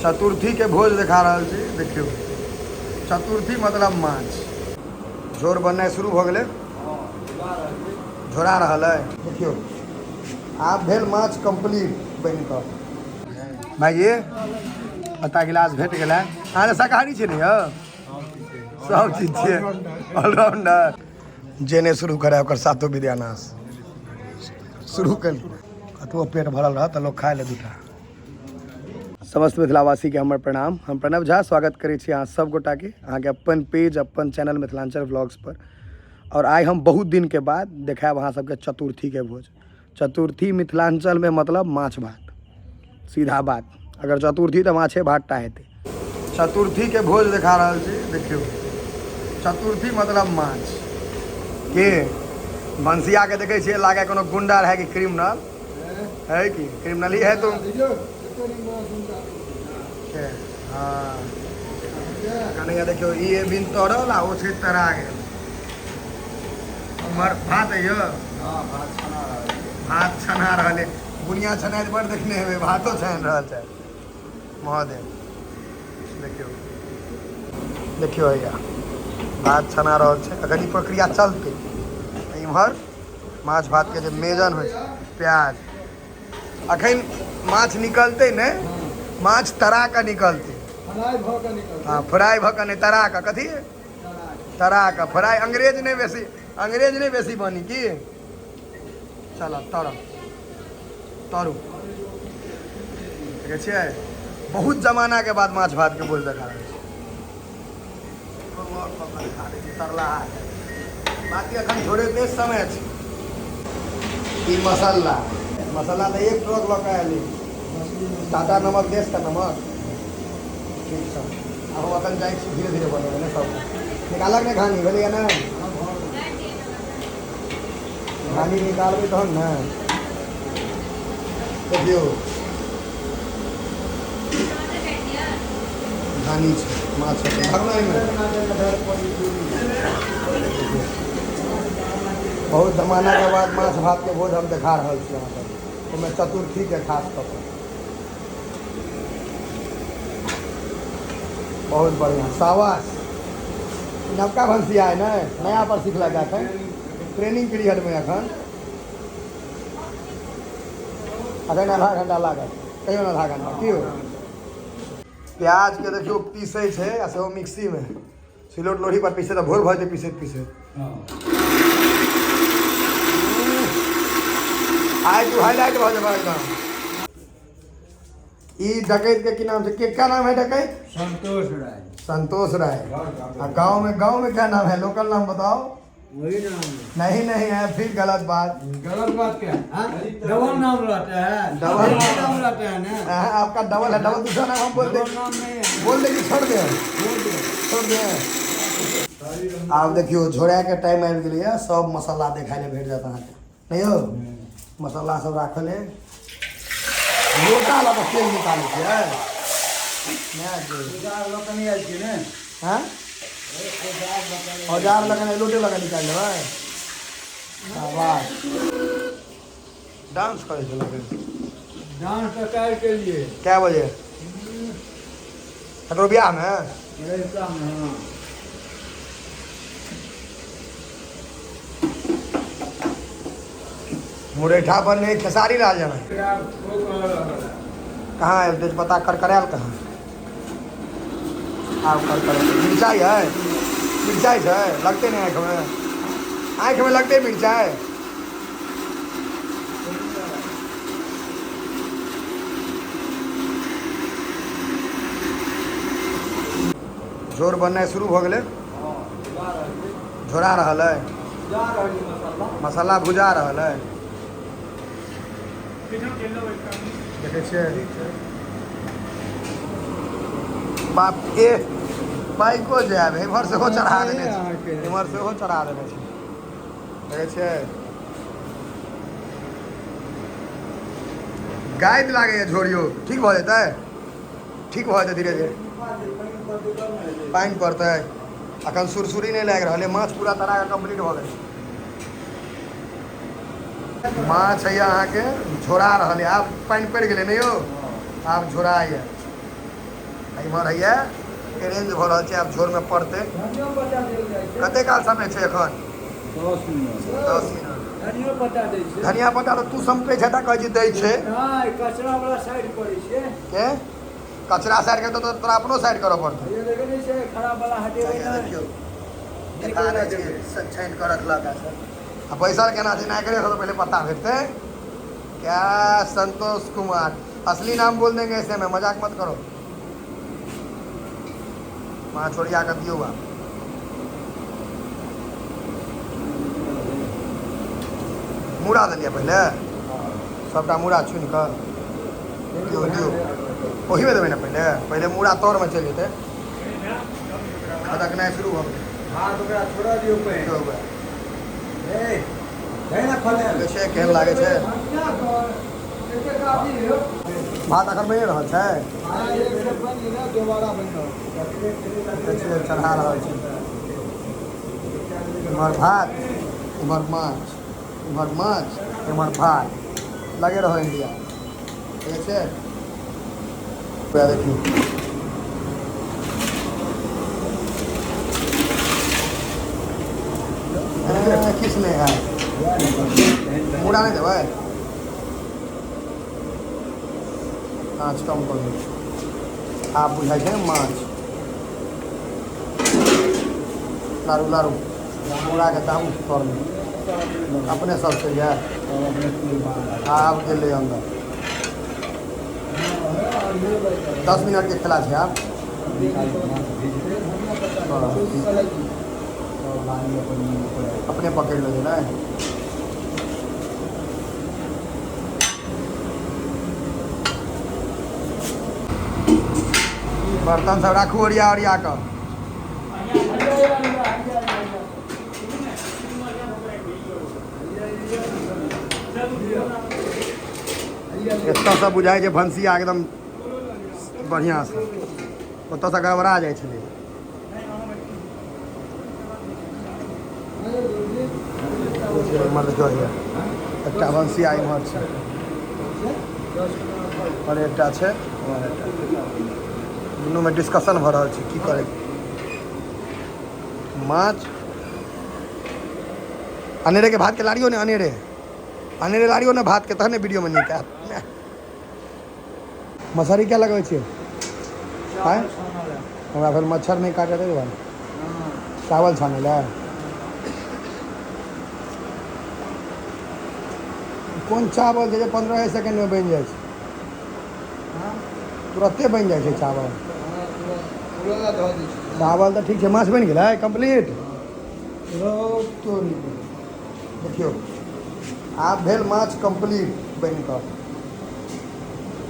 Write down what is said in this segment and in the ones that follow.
चतुर्थी के भोज देखा रहल छी। देखियौ, चतुर्थी मतलब माछ। झोर बननाइ शुरू भऽ गेलै, झोरा रहल है। देखियौ, आब भेल माछ कम्प्लीट बनि कऽ। भाईजी, पत्ता गिलास भेट गेलै। अहाँ तऽ शाकाहारी छियै ने यौ? सब चीज छियै, ऑलराउंडर। जे नहि शुरू करे ओकर सातो विद्यानाश। शुरू कर, कतबो पेट भरल रहत तऽ लोक खाय ले दूटा। समस्त मिथिलावासीके हमर प्रणाम। हम प्रणव झा स्वागत करै छी अहाँ सब गोटाके अहाँके अपन पेज, अपन चैनल मिथिलांचल व्लॉग्स पर। और आइ हम बहुत दिनके बाद देखायब अहाँ सबके चतुर्थीके भोज। चतुर्थी मिथिलांचलमे मतलब माछ भात, सीधा बात। अगर चतुर्थी तऽ माछे भात टा हेतै। चतुर्थीके भोज देखा रहल छी। देखियौ, चतुर्थी मतलब माछ के भनसियाके देखै छियै, लागै कोनो गुंडा रहै कि क्रिमिनल है। कि क्रिमिनल ही है तुम? हाँ, कन्हैया, देखियौ, ई बिन तरल आ ओ छै तरा गेल। उम्हर भात है यौ, भात छना रहल है। बुनिया छनाइत बड़ देखने हेबै, भातो छानि रहल छै महादेव। देखियौ, देखियौ हैया भात छना रहल छै। अखन ई प्रक्रिया चलतै। इम्हर माछ भात के जे मेजन होइ छै, प्याज। अखन माछ निकलतै ने, माछ तरा कऽ निकलतै। हँ, फ्राई भऽ कऽ नहि, तरा कऽ। कथी तरा कऽ? फ्राई अंग्रेज नहि बेसी, अंग्रेज नहि बेसी बनी की। चल, तर तरू। देखै छियै, बहुत जमाना के बाद माछ भात के बोझ देखा रहल छै। तरला बाकी अखन छोड़े समय छै। ई मसाला, मसाला तऽ एक ट्रक लऽ कऽ आयल। टाटा नमक, देश का नमक। ठीक छै, आब हम अखन जाइ छी, धीरे धीरे बनेबै ने सब। निकालक ने घानी भेलैया ने? घानी निकालबै तहन ने। देखियौ, घानी छै माछ भरना एहिमे। बहुत जमानाके बाद माछ भातके भोज हम देखा रहल छी अहाँ सबके, ओहिमे चतुर्थीके खास कऽ कऽ। बहुत बढ़िआँ, शाबाश। नवका भनसिया है ने, नया पर सिखलक एखन, ट्रेनिंग पीरियडमे एखन। अखन आधा घंटा लागत, कहियो ने आधा घंटा की हो। प्याजके देखियौ पीसै छै, आ सेहो मिक्सीमे। सिलौट लोढ़ी पर पीसै तऽ भोर भऽ जेतै पीसैत पीसैत। आइ तू हाईलाइट भऽ जेबह एकदम। ई डकैत के की नाम छै? के क्या नाम है डकैत? संतोष राय। संतोष राय। आ गांव में, गांव में क्या नाम है? लोकल नाम बताओ। वही नाम है। नहीं नहीं है, फिर गलत बात। गलत बात क्या है? हाँ? डबल नाम रहता है। डबल नाम रहता है ना। हाँ, आपका डबल है, डबल दूसरा नाम हम बोल दे। डबल नाम नहीं है। बोल दे कि छोड़ दे? छोड़ दे। आब देखियौ, झोराके टाइम आबि गेलैए। सब मसाला देखाय लए भेट जायत अहाँके। नहि यौ, मसाला सब राखल है। लोटा लऽ कऽ तेल निकालै छियै? हँ, औजार लऽ कऽ नहि, लोटे लऽ कऽ निकालि लेबै। शाबाश। डांस करै छै लगै। डांस तऽ काल्हि केलिए। कए बजे? ककरो बियाहमे? हँ। मुरैठा पर नहीं, खेसारी लाल जाना कहाँ है? तेजपत्ता करकरायल कहाँ? आब करकर मिरचाइ है, मिरचाइ छै, लगते नहि आँखिमे, आँखिमे लगते मिरचाइ। झोर बननाइ शुरू भऽ गेलै, झोरा रहल है, मसाला भुजा रहल है। देखै छियै, बाप ए बाइको जायब। एम्हर सेहो चढ़ा देने छै, एम्हर सेहो चढ़ा देने छै। देखै छियै, गायद लागैए झोरियो। ठीक भऽ जेतै, ठीक भऽ जेतै धीरे धीरे। पानि पड़तै। अखन सुरसुरी नहि लागि रहल है। माछ पूरा तरा कऽ कम्प्लीट भऽ गेल। माछ है अहाँके झोरा रहल है। आब पानि पड़ि गेलै ने यौ, आब झोरा यऽ। इम्हर हैया अरेंज भऽ रहल छै, आब झोरमे पड़तै। कते काल समय छै एखन? 10 मिनट। 10 मिनट। धनियो पत्ता दै छै। धनिया पत्ता तऽ तू समटै छै तऽ कहै छी दै छै। नहि, कचरा वाला साइड पड़ै छै। के कचरा साइड के तऽ तोरा अपनो साइड करऽ पड़तै। ये देखै नहि छै, खराब वाला हटेबै नहि। देखियौ देखा दै छै, छानि कऽ रखलक आ बैसल केना छै, नहि करे तऽ पहिले पत्ता भेटतै। क्या संतोष कुमार असली नाम बोल देंगे ऐसे में, मजाक मत करो। माछ ओरिया कऽ दियौ। आब मूड़ा देलियै पहिले, सबटा मूड़ा चुनि कऽ दियौ दियौ। ओहीमे देबै ने पहिले, पहिले मूड़ा तरमे चलि जेतै। खदकनाइ शुरू भऽ गेलै। हाथ ओकरा छोड़ा दियौ पहिने। छै केहन लागै छै भात? एखन बनि रहल छै, चढ़ा रहल छै। इम्हर भात, इम्हर माछ, इम्हर माछ, इम्हर भात, लगे रहो इंडिया। ठीक छै, देखियौ किछु नहि है। मूड़ा नहि देबै, आँच कम कऽ दियौ। आब बुझाइ छै माछ। लारू लारू मूड़ाके दाम तरमे अपने सब चलि जाय। आब गेलै अन्दर। 10 मिनटके खेला छै। आब अपने पकड़ि लेबै ने। बर्तन सब राखू ओरिया ओरिया कऽ। एतऽसँ बुझाइ छै भनसिया एकदम बढ़िआँसँ, ओतऽसँ गड़बड़ा जाइ छलै। इम्हर देखियौ, एकटा भनसिया इम्हर छै और एकटा छै, दुनूमे डिस्कशन भऽ रहल छै की करै। माछ अनेरे के भात के लारियो ने, अनेरे अनेरे लारियो ने भात के, तहन ने वीडियो में नीक आयत। मसहरी क्या लगबै छियै? आँय, हमरा फेर मच्छर नहि काटत ताहि दुआरे चावल छानै लए। कोन चावल छै जे 15 सेकेंडमे बनि जाइ छै? तुरते बनि जाइ छै चावल। चावल तऽ ठीक छै, माछ बनि गेलै कम्प्लीट। देखियौ आब भेल माछ कम्प्लीट बनि कऽ।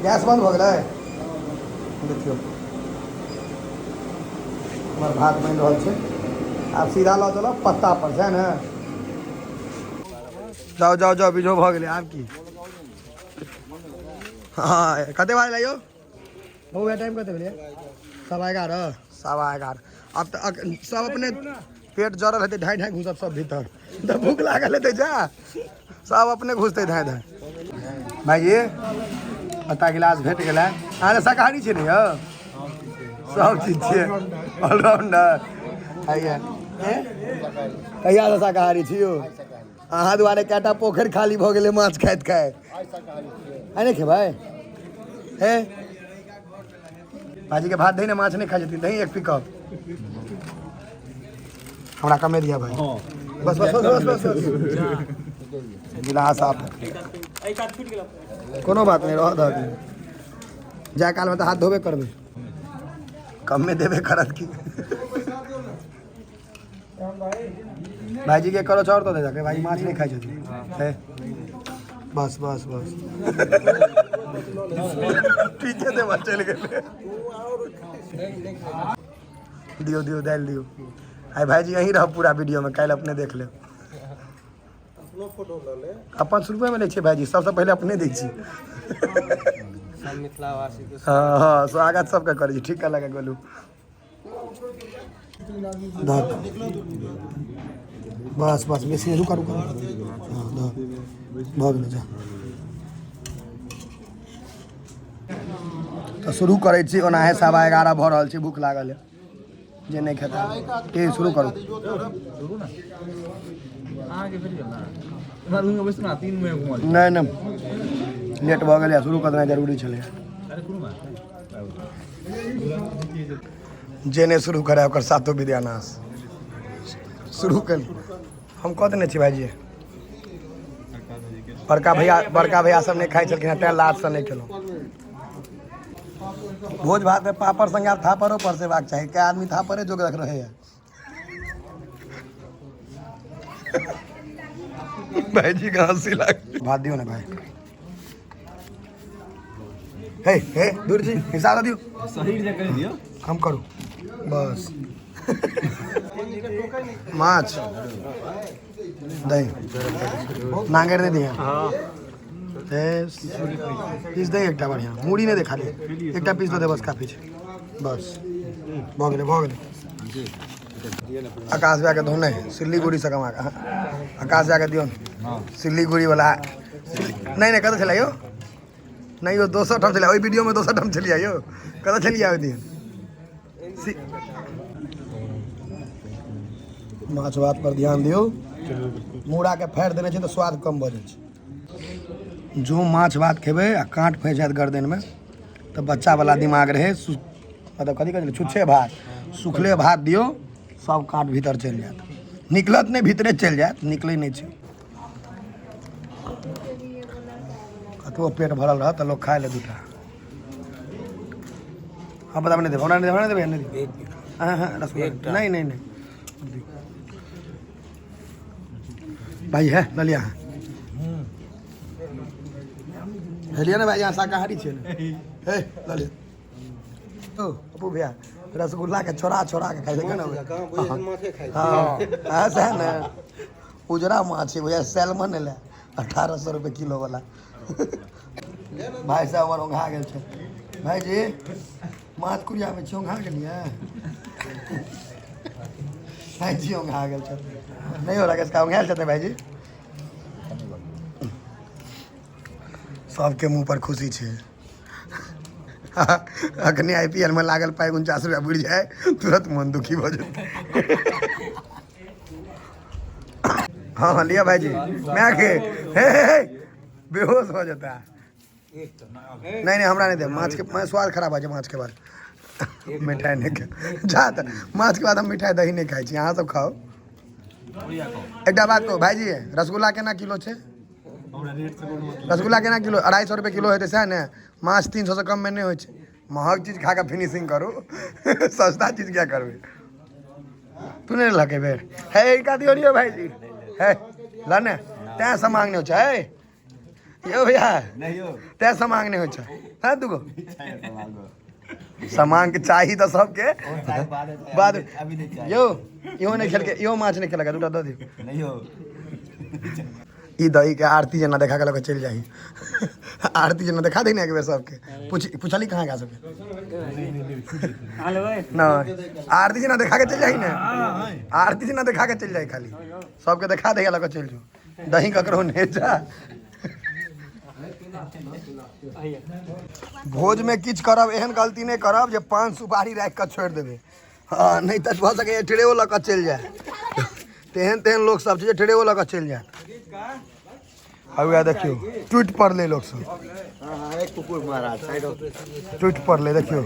गैस बंद भऽ गेलै। देखियौ हमर भात बनि रहल छै। आब सीधा लऽ चलब पत्ता पर छै ने। जाउ जाउ जाउ, बीजो भऽ गेलै। आब की? हँ, कते बाजलै यौ बौआ? टाइम कते भेलै? 11:15, 11:15। आब तऽ सब अपने पेट जरल हेतै, ढाइ ढाइ घुसत सब भीतर, तऽ भूख लागल हेतै। जा, सब अपने घुसतै धाँइ धाँइ। भाइजी, पत्ता गिलास भेट गेलै। अहाँ तऽ शाकाहारी छियै ने यौ? सब चीज छियै, ऑलराउंडर। कहियासँ शाकाहारी छी यौ? अहाँ दुआरे कएटा पोखरि खाली भऽ गेलै माछ खाइत खाइत। आइ नहि खेबै? हे भाजीके भात दही ने, माछ नहि खाइ छथिन। दही एक पिकअप हमरा कमे दिया भाई। बस बस बस बस बस बस, गिलास आप कोनो बात नहि, रह दऽ। जाय कालमे तऽ हाथ धोबे करबै, कमे देबे करत की। भाईजी के करो चाउर तो दे जाके। भाई माछ नहि खाइ छथिन। हे बस बस बस, ठीके देबा चलि गेलै। दियौ दियौ, दालि दियौ। आइ भाईजी यहीं रहब पूरा वीडियोमे, काल्हि अपने देख लेब। अपन शुरुएमे लै छियै भाईजी, सबसँ पहिले अपने दै छी। सब मिथिलावासी के हँ हँ, स्वागत सबके करै छी। ठीक कहलक गोलू। धऽ, बस बस, बेसी रुका रुका। हँ, धऽ, भऽ गेलै, जा। तऽ शुरू करै छी। ओनाहे 11:15 भऽ रहल छै, भूख लागल है, जे नहि खेता के शुरू करू। नहि नहि लेट भऽ गेलै, शुरू करनाइ जरूरी छलै। जे नहि शुरू करै ओकर सातो विद्यानाश। शुरू कर, हम कऽ देने छी भाइजी। बड़का भैया सब नहि खाइ छलखिन हेँ, तेँ लाजसँ नहि खेलहुँ। भोज भात में पापड़ संगे आब थापरो परसेबाक चाही। कै आदमी थापरे जोगरक रहैया। भाईजी के हंसी लाग। भात दियौ ने भाई। हे हे दूर जी हिसाब दियौ। शरीर दियौ। हम करू बस। माछ दही नांगेर दे दिया। पीस दे एकटा बढ़िया, मूड़ी नहि दे, खाली एकटा पीस दे बस, काफी छै। बस भऽ गेलै भऽ गेलै। आकाश भैया के धोने सिल्लीगुड़ी से कमा के। आकाश भैया के दियौ सिल्लीगुड़ी वाला। नहीं नहीं कतऽ छलै यौ? नहीं यौ दोसर ठाम छलै, ओहि वीडियो में दोसर ठाम छलियै यौ। कतऽ छलियै ओहि दिन? माछ भात पर ध्यान दियौ, मूड़ा के फाड़ि देने छै तऽ स्वाद कम भऽ जाइ छै। जो माछ भात खेबै आ काँट फँसि जायत गर्दनमे तऽ बच्चा वाला दिमाग रहै, मतलब कथी कहै छै, छुच्छे भात सुखले भात दियौ, सब काँट भीतर चलि जायत, निकलत नहि, भीतरे चलि जायत, निकलै नहि छै। कतबो पेट भरल रहत तऽ लोक खाय ले दूटा। हाँ बताब, नहीं देबै, हमरा नहीं देबै, हमरा नहीं देबै, नहीं देबै। हाँ हाँ रसगुल्ला नहीं नहीं नहीं भाई है लऽ लिअ अहाँ। लिअ ने भाई, अहाँ शाकाहारी छियै ने। हे लऽ लिअ। ओ पप्पू भैया रसगुल्ला के छोड़ा छोड़ा के खाइ छै केना? हाँ हाँ सएह ने, उजरा माछ छै भैया, सैलमन एलै 1800 रुपए किलो वाला। भाई साहब हमर ओंघा गेल छै। भाईजी माछ कुरियामे छी, ओंघा गेलियै? भाईजी ओंघा गेल छै। नहि हो राकेश का ओंघायल छथिन भाईजी? सबके मुँह पर खुशी छै। अखने IPL में लागल पाइ 49 रुपया बुड़ि जाय, तुरंत मन दुखी भऽ जेतै। हाँ हाँ लिया भाईजी, मैं के हे हे हे बेहोश हो जाता है। नहीं नहीं हमरा नहीं दे माछ के, मैं स्वाद खराब आ जाए माछ के बाद। मिठाई नहीं खा जा तऽ माछ के बाद हम मिठाई दही नहीं खाइ छी, अहाँ सब खाओ। एकटा बात कहू भाईजी, रसगुल्ला केना किलो छै? रसगुल्ला केना किलो? 250 रुपये किलो हेतै सएह ने? माछ 300 से कम में नहि होइ छै। महग चीज खा कऽ फिनिशिंग करू, सस्ता चीज क्या करबै? तू नहि लेलक एहि बेर? हे हिनका दियौ ने यौ भाईजी, हे ल ने, तैं समांग नहि होइ छै। हे यौ भैया, तैं समांग नहि होइ छै। हँ दूगो समांग चाही तऽ सबके बाद यौ। इहो नहि खेलकै, इहो माछ नहि खेलक, दूटा दऽ दियौ। ई दही के आरती जेना देखा के लऽ कऽ चलि जाही, आरती जेना देखा दही ने एक बेर सबके। पूछली कहाँ गा सबके? नहीं आरती जेना देखा के चलि जाही ने, आरती जेना देखा के चलि जाही, खाली सबके देखा दही लऽ कऽ चलि जाउ, दही ककरो नहि जा। भोज में किछु करब एहन गलती नहि करब जे पान सुपारी राखि कऽ छोड़ि देबै। हाँ नहीं तऽ भऽ सकैए ट्रेओ लऽ कऽ चलि जाय, तेहन तेहन लोक सब छै जे ट्रेओ लऽ कऽ चलि जायत। आ देखियौ टूटि पड़लै लोक सब, टूटि पड़लै। देखियौ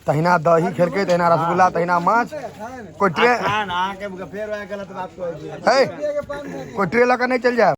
तहिना दही खेलकै, तहिना रसगुल्ला, तहिना माछ। कोइ ट्रे हे, कोइ ट्रे लऽ कऽ नहि चलि जायब।